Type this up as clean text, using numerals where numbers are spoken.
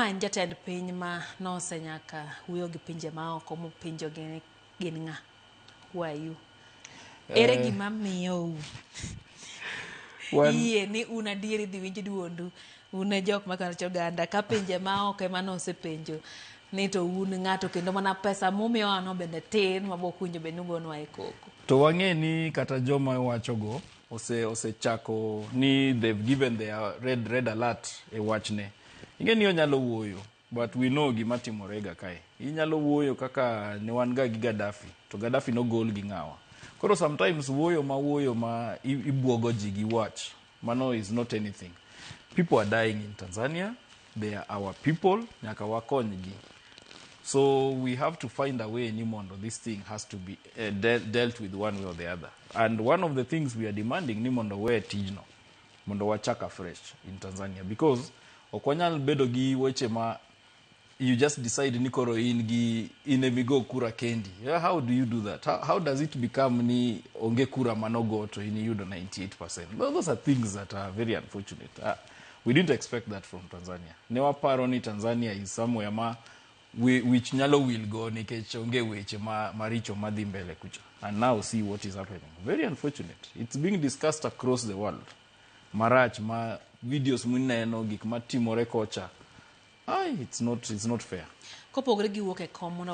Ma en jatend piny ma nosenyaka wuoyo gi pinje maoko mopenjogi ni gin ng'a? Who are you? Ere gima miyou yie ni un adier idhi winj duondu un e jok makalo oganda ka pinje maoko ema nosepenjo ni to un ng'ato kendo mana pesa mumiyowa no bende tin ma bok winjo bed ni ugonwa e koko. To wang'e ni kata joma wachogo osechako ni they've given their red alert e wachne. Ing'e ni onyalo wuoyo, but we know gima timore ga kae. Inyalo wuoyo kaka ne wan ga gi Gaddafi, to Gaddafi nogol gi ng'awa. Koro sometimes wuoyo ma ibuogo ji gi wach, mano is not anything. People are dying in Tanzania, they are our people, nyaka wakonygi. So we have to find a way ni mondo this thing has to be dealt with one way or the other. And one of the things we are demanding ni mondo we tijno, mondo wachak afresh in Tanzania, because ok wanyal bedo gi weche ma you just decide ni koro in gi in emigo kura kendi. Yeah, how do you do that? How does it become ni onge kura manogo to in iyudo 98%? Those are things that are very unfortunate. We didn't expect that from Tanzania. Ne waparo ni Tanzania is somewhere ma wich nyalo wil go nikech onge weche ma maricho madhi mbele kucha. And now see what is happening. Very unfortunate. It's being discussed across the world. Marach ma videos muneno gik matimore kocha. Ai, it's not fair. Kopogore gi wuok e kom mondo